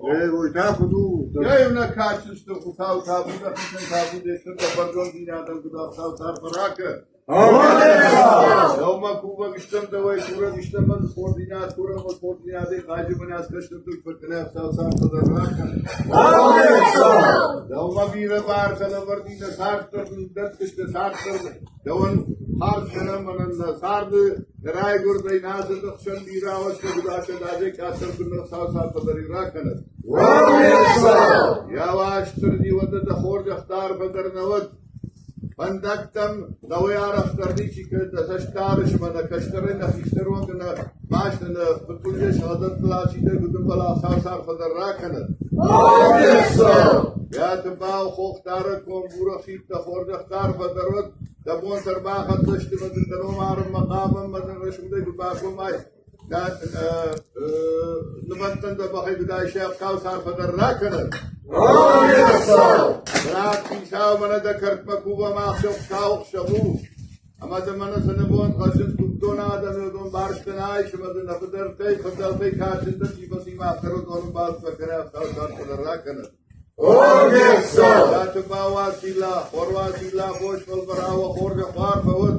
Ой, та куыд у? Йӕ иунӕг кадджын стыр Хуыцау табу дӕхицӕн, табу де стыр дӕ бӕрзонддзинадӕн, куыд ӕхсӕв арфӕ ракӕ. Дӕумӕ кувӕг стӕм, дӕуӕй курӕг стӕм, ӕз хорздзинад курӕм, ӕз хорздзинадӕй хайджын мӕн аскӕстӕртыл фӕкӕнӕ ӕхсӕв цард дӕр ракӕн. Дӕумӕ бирӕ бартӕ лӕвӕрд и нӕ цард дӕр нын дӕттыс, нӕ цард дӕр дӕуӕн хардз кӕнӕм, мӕнӕн нӕ царды нӕ райгуырдӕй нӕ ацыды хсӕн бирӕ ауӕзтӕ гуыдатӕ дадӕй къаддӕр куы нӕ Хуыцау цард дӕр ракӕнӕд. Йӕ Уастырджи уӕдӕ дӕ хорзӕх дӕр фӕдӕр нӕ уӕд. Фӕндӕгтӕм дӕуӕй арӕхдӕр ничи кӕны, дӕ цӕст дарыс ӕмӕ нӕ кӕстӕрӕй нӕ хистӕр онг нӕ маст нӕ фыдбылызӕй сыгъдӕттыл ацидӕр гуыдынбӕл ӕхсӕв фӕдӕр ракӕнӕд. Йӕ тыбау хохдарӕг ком бурӕхсид дӕ хорзӕх дӕр фӕдӕр уӕд, дӕ бонтӕ ӕрбахӕццӕ сты мӕ дын дӕ ном арынмӕ хъавӕм мӕ дын рӕсугъдӕй куы бакомай, нывӕндтӕн дӕ бӕхӕй гуыдайсӕфтау арфӕ дӕр ракӕнӕд. Брат хицау, мӕнӕ дӕ кӕртмӕ кувӕм ӕхсӕв Хуыцауы хсӕв у, ӕмӕ дӕ мӕнӕ цы нывонд хӕссынц куывддон адӕмы, уыдон барстӕн айс ӕмӕ дын нӕ фыдӕлтӕй, фыдӕлтӕй кадджындӕр чи фӕци, мах дӕр уыдоны балц фӕкӕнӕ, Хуыцауы арфӕ дӕр ракӕнӕд. Даты бауацилла, хоруацилла, фос фӕлвӕрауа, хорзӕ хуар фӕуӕд.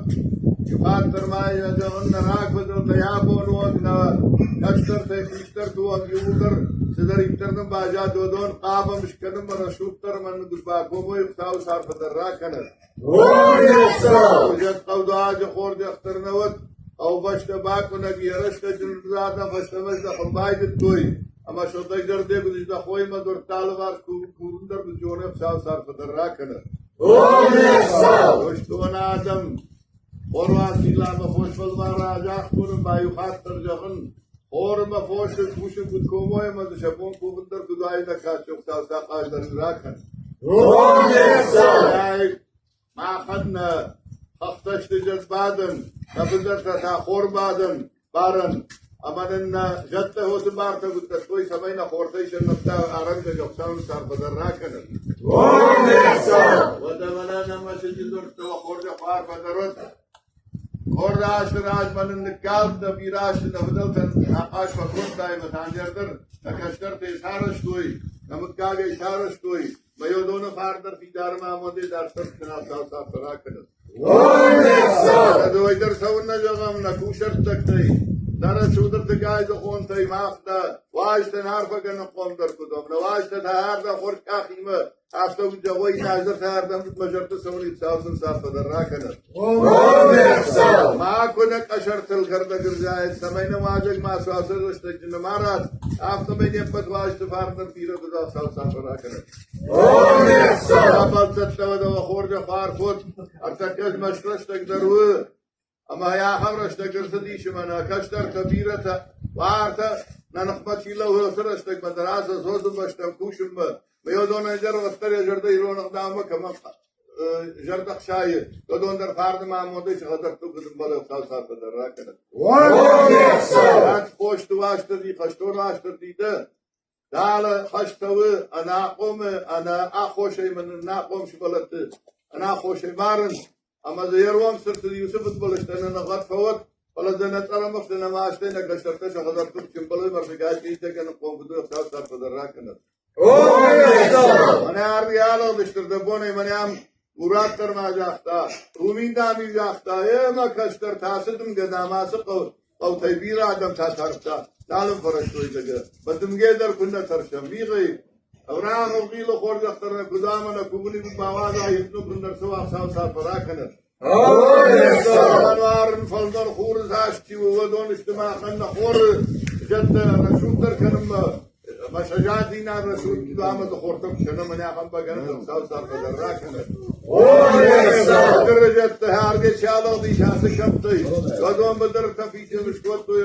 Иухатт ма йӕ зӕгъын нӕ рагфыдӕлтӕй абон онг нӕ кӕстӕртӕй хистӕрты онг иууылдӕр цыдӕриддӕр нын баззад, уыдон хъавӕм скӕнынмӕ рӕсугъддӕр ӕмӕ нын куыд бакомой, Хуыцауы арфӕ дӕр ракӕнӕд. Зӕд хъӕудуаджы хорзӕх дӕр нӕ уӕд, хъӕубӕстӕ бакъуынӕг йӕ рӕстӕджы адӕм фӕстӕмӕ здӕхын байдыдтой, ӕмӕ сыгъдӕгзӕрдӕ куыд здӕхой ӕмӕ дзырдта алыварс курын дӕр куыд зоны, Хуыцау арфӕ дӕр ракӕнӕд. Куыстон адӕм Хоруацилла ӕмӕ фосфӕлвӕра загътон ӕмӕ иу хатт дӕр зӕгъын, хор ӕмӕ фосы кусын куыд комой ӕмӕ дзы сӕ бон кувын дӕр куыд уаид, нӕ кадджын Хуыцау сӕ ахъаз дӕр ракӕн. Махӕн нӕ хӕхтӕ сты зӕдбадӕн, нӕ быдыртӕ та хорбадӕн, барӕн, ӕмӕ нын нӕ зӕдтӕ хоты бартӕ куыд дӕттой, цӕмӕй нӕ хортӕй сӕ нӕмттӕ арӕнгӕ Хуыцауы арфӕ дӕр ракӕнӕм. Уӕдӕ мӕнӕ нӕ мӕсыджы дзырдтӕ уӕ хорзӕх арфӕ дӕр уӕд. Къорд азты размӕ нын ныккалдта бирӕ азты нӕ фыдӕлтӕн ахъаз фӕкодтай ӕмӕ та дӕр нӕ кӕстӕртӕй сарӕзтой, нӕ мыггагӕй сарӕзтой, Мӕйодоны фардӕр фидармӕ амондӕй дарддӕр кӕнӕ ракӕнын. Дӕуӕй дӕр цӕуыннӕ зӕгъӕм нӕ кусӕрттӕгтӕй, нӕ рӕсугъдырдыгӕй дзыхонтӕй мах дӕ уазтӕн арфӕгӕнӕн хъом дӕр куыд уӕм, нӕ уазтӕ та ардӕм хорз къахимӕ, афтӕ уыд зӕгъой, нӕ ардӕм мӕ зӕрдӕ цӕуын цӕудзын цафтӕ дӕр ракӕнӕд. Макуы нӕ къӕсӕртыл кӕрдӕг ӕрзайӕд, цӕмӕй нӕ уазӕг ма суа ацы рӕстӕджы нӕ ма рад, афтӕмӕй не ппӕт уазты фарнӕн бирӕ гуыдзӕхсау цафтӕ ракӕнӕд. Бӕлццӕттӕ уӕдӕ уӕ хорзӕх арф уӕд, ӕртӕккӕ змӕст рӕстӕг дӕр у, ӕмӕ ахӕм рӕстӕг ӕрцыдис, ӕмӕ нӕ кӕстӕртӕ бирӕтӕ уартӕ нӕ ныхмӕ чи лӕууы, уыцы рӕстӕгмӕ дӕр ацы Зозы бӕстӕм кусынмӕ. Мӕйодонӕн дӕр уӕддӕр йӕ зӕрдӕ ирон ӕгъдаумӕ кӕмӕн зӕрдӕ хсайы, уыдон дӕр фарны ма амондӕй сыгъдӕг тугы дымбӕлы Хуыцау царды дӕр ракӕнӕд. Кӕд хосты Уастырджи, хӕстон Уастырджи дӕ, Дӕлӕ хӕстӕуы ӕнахъомы, ӕнӕ аххосӕй мын ӕнахъом сывӕллӕтты ӕнаххосӕй марынц, ӕмӕ дзы йе руӕм цырты иу цы фыдбылызтӕ нӕ ныгъӕд фӕуӕд, фӕлӕ дзы нӕ цъӕрӕмыхты нӕ мастӕй нӕ кӕстӕртӕ сӕ хӕдзӕртты чымбылы мӕрдыгай хъизтӕгӕны хъомгуыды ӕхсӕв цард дӕр ракӕнӕд. Мӕнӕ ардыгӕй алыгъдысты рдӕбонӕй, мӕнӕ ам Мурат дӕр ма загъта, Румин дам-иу загъта, е, мӕ кӕстӕртӕ, ацы дымгӕ, дам, ацы хъӕу хъӕутӕй бирӕ адӕмтӕ тардта, нал ын фӕрӕзтой зӕгъгӕ. Мӕ дымгӕ дӕр куыннӕ тӕрсӕм, мигъӕй Авраамы хъилы хорзӕхтӕ нӕ куыд ӕмӕ нӕ кувыны бауадза, ипну куындӕр цы уацау сафа ракӕнӕд. Январын фӕлдӕр хуры цас чи у, уыдон сты махӕн нӕ хоры зӕдтӕ рӕсугъддӕр кӕнынмӕ. Мӕ сӕзадзинад рӕсугъд ӕмӕ дзы хортӕ куы кӕнӕм, мӕнӕ ахӕм бӕгӕны Хуыцау сафа дӕр ракӕнӕд. Быдыры зӕдтӕ хӕргӕ чи алыгъдис ацы кӕмттӕй, уыдон быдыртӕ фидын скодтой.